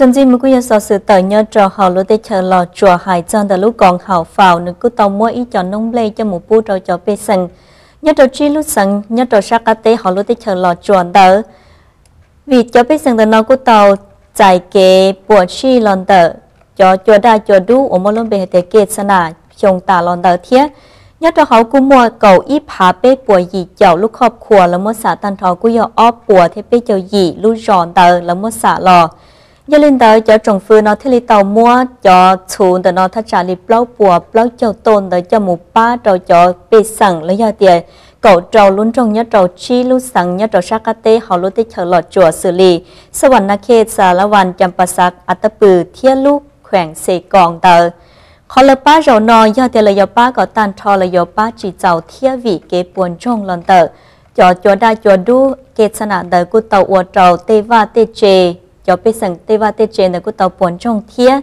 Txuas ntxiv mus kuj yog xov xwm tawm nyob rau hauv lub teb chaws Los Tsuas hais txog ntawm lub koom haum Faus nws kuj tau muab ib co noob nplej coj mus pub rau cov pej xeem nyob rau tsib lub xeev nyob rau sab qab teb hauv lub teb chaws Los Tsuas ntawd. Vim cov pej xeem ntawm no kuj tau txais kev puas tsuaj los ntawm cov cua daj cua dub uas muaj lub npe hais tias kej xa nam xyoo tas los ntawd thiab. Nyob rau hauv kuj muaj kaum ib phav peb puas yim caum lub khoj khuas lawv muab xam tag nrho kuj yog ob puas thiab peb caug yim lub zos ntawd lawv muab xam los. Yog li ntawd cov tsoom fwv no thiaj li tau muab cov txhuv ntawm no thaj tsam li plaub puas plaub caug toj ntawd coj mus pab rau cov pej xeem los yog tias kaum rau lub nroog nyob rau tsib lub xeev nyob rau sab qab teb hauv lub teb chaws Los Tsuas xws li Xas Vas Nas Khej, Xas Las Vas, Cas Pas Xav, As Tab Pwm thiab lub khueem Xes Koos ntawd. Qhov lawv pab zaum no yog tias lawv yuav pab kom tag nrho, lawv yuav pab tsis txaus thiab vim kev puas ntsoog los ntawm cov cua daj cua dub kej xa nam ntawd kuj tau ua rau tej vaj tej tse, cov pej xeem tej vaj tej tse ntawd kuj tau puas ntsoog thiab.